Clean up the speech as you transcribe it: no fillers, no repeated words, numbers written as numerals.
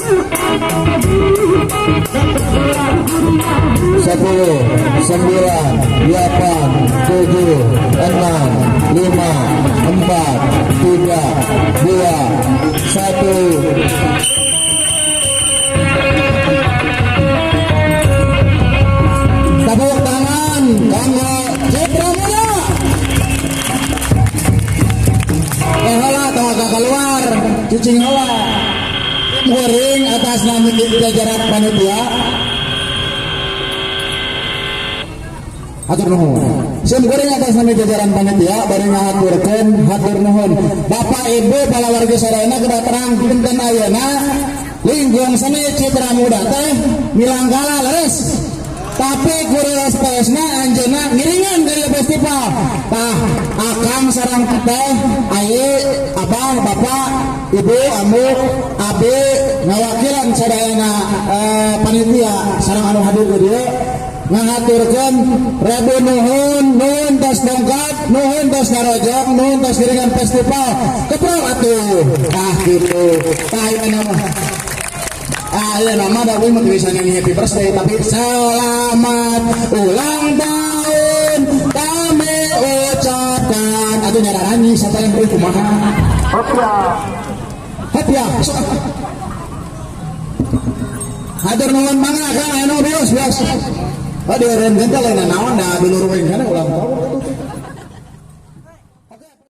10, 9, 8, 7, 6, 5, 4, 3, 2, 1. Tepuk tangan kanggo Citra Muda. Heula tong keluar cicing heula. Kuring atas nama jajaran panitia. Hatur nuhun. Sim kuring atas nama jajaran panitia bari ngahaturkeun hatur nuhun. Bapak Ibu palawargi sadayana kedah terang dinten ayeuna lingkungan seni Citra Muda teh milanggala leres. Tapi kuring SPS-na anjeunna ngiringan ka festival. Tah akang sareng teh aye abah bapak ibu ambu abi ngawakilan sadayana panitia sareng anu hadir di dieu ngahaturkeun rebu nuhun, nuhun tos dongkap, nuhun tos narojong, nuhun tos ngiringan festival. Keprok atuh. Tah kitu. Tah ieu mah. Ah, iya nama dah gue mau bisa nyanyi happy birthday tapi selamat ulang tahun kami ucapkan. Atau nyarani siapa yang beri kumaha? Happy ya. Hatur nuhun mangga Kang anu bios bios. Oh, di ren gentel lain naon da dulur we kana ulang tahun.